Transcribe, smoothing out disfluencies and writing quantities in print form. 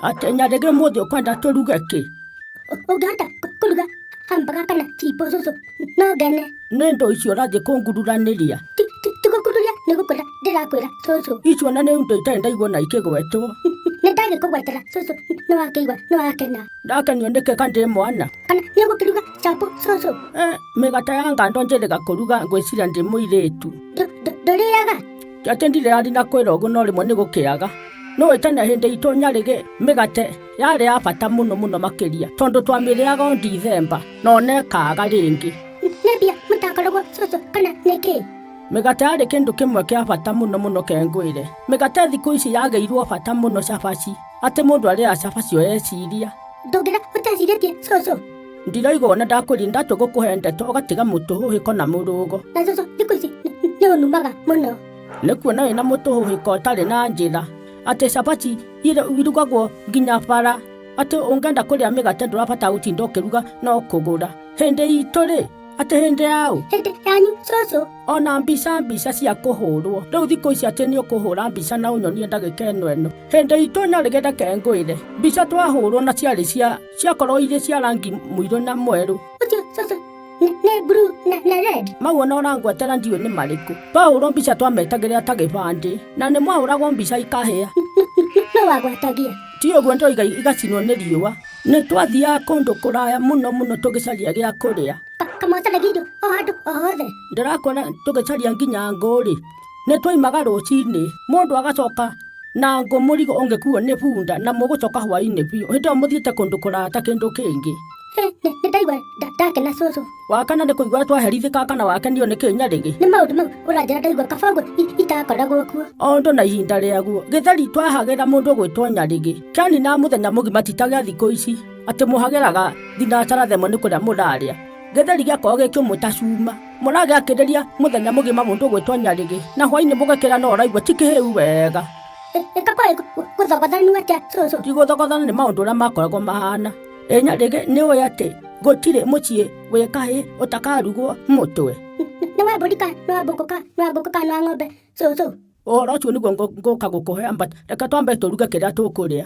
Atĩ Nyarĩgĩ ũmũthĩ ũkwenda tũruge kĩ? Ũngĩhota kũruga hamburger kana chipo cũcũ no ngene. Nĩ ndũ icio ũrathiĩ kũngururanĩria? Ti gũkururia nĩ gũkwĩra ndĩrakwĩra cũcũ. Icio na nĩ indo itarĩ ndaigua ona ikĩgwetwo. Nĩ ndagĩkũgwetera cũcũ nĩ wakĩigua nĩ wakena. Ndakenio nĩkĩ ka ndĩ mwana? Kana nĩ ũgũkĩruga chapo cũcũ? Eh, mĩgate ya ngando njĩrĩga kũruga ngwĩciria ndĩ mũirĩtu. Ndũrĩaga? Ti atĩ ndirĩari na kwĩra ũguo no rĩmwe nĩ gũkĩaga. Nĩ ũĩ tene hĩndĩ itũ Nyarĩgĩ mĩgate yarĩ ya bata mũno mũno makĩria tondũ twamĩrĩaga o Ndithemba na ona ĩkaaga rĩngĩ. Nĩ mbia mũtakoragwo cũcũ kana nĩ kĩĩ? Mĩgate yarĩ kĩndũ kĩmwe kĩa bata mũno mũno ke ngwĩre. Mĩgate thikũ ici yagĩirwo bata mũno cabaci, atĩ mũndũ arĩaga cabaci o eciria. Ndũngĩra ũtecirĩtie cũcũ. Ndiraigua ona ndakwĩrire ndatua gũkũhe ndeto ũgatiga mũtũhũhĩko na mũrũgo. Na cũcũ thikũ ici nĩ ũnumaga mũno. Nĩ kuona wĩna mũtũhũhĩko ũtarĩ na njĩra atĩ cabaci irugagwo nginya bara atĩ ũngĩenda kũrĩa mĩgate ndũrabatara gũtinda ũkĩruga no kũgũra. Hĩndĩ itũ rĩ, atĩ hĩndĩ yaũ? Hĩndĩ yanyu cũcũ. Ona mbica mbica cia kũhũrwo. Rĩu thikũ ici atĩ nĩ ũkũhũra mbica na ũnyonie ndagĩka ĩno ĩno. Hĩndĩ itũ Nyarĩgĩ reke ngwĩre, mbica twahũrwo na ciarĩ cia ciakorwo irĩ cia rangi mũirũ na mwerũ. Ũcio cũcũ nĩ blue na red. Mau ona ũrangwetera ndiũĩ nĩ marĩkũ. Twahũrwo mbica twametagĩrĩra ta gĩbandĩ. Na nĩ mwahũragwo mbica ikahĩa. No wagwatagia. Ti ũguo ndoiga igacinwo nĩ riũa. Nĩ twathiaga kũndũ kũraya mũno mũno tũgĩcaria gĩa kũrĩa. Kamwacaragia irio o handũ o hothe. Ndĩrakwĩra tũgĩcaria nginya ngũ-rĩ, nĩ twaimaga rũcinĩ, mũndũ agacoka na ngũ mũrigo ũngĩkuo nĩ bunda na mũgũcoka hwainĩ biũ. Hĩndĩ ĩyo mũthiĩte kũndũ kũraya ta kĩndũ kĩngĩ. Nĩ ndaigua ndakena cũcũ. Wakena nĩ kũigua twaherithĩkaga kana wakenio nĩ kĩ Nyarĩgĩ? Nĩ maũndũ mau ũranjĩra ndaigua kaba ũguo itakoragwo kuo. O ũndũ na ihinda rĩaguo. Gĩtheri twahagĩra mũndũ ũgwĩtwo Nyarĩgĩ. Kĩaninaga mũthenya mũgima ti ta gĩa thikũ ici atĩ mũhagĩraga thinacara thaa ĩmwe nĩ kũrĩa mũrarĩa. Gĩtheri gĩakoragwo gĩ kĩũmũ ta cuma. Mũragĩakĩrĩria mũthenya mũgima mũndũ ũgwĩtwo Nyarĩgĩ na hwainĩ mũgekĩra no ũraigua ti kĩhĩu wega. Ĩka kwarĩ gũthogothanu atĩa cũcũ? Ti gũthogothana nĩ maũndũ ũrĩa makoragwo mahana. Ĩ Nyarĩgĩ nĩ ũĩ atĩ gũtirĩ mũciĩ wĩ kahĩĩ ũtakarugwo mũtwe? Nĩ wa mbũri kana nĩ wa mbũkũ kana nĩ wa ngũkũ kana nĩ wa ng'ombe cũcũ? Ũhoro ũcio nĩguo ngũka gũkũhe but reke twambe tũruge kĩrĩa tũkũrĩa.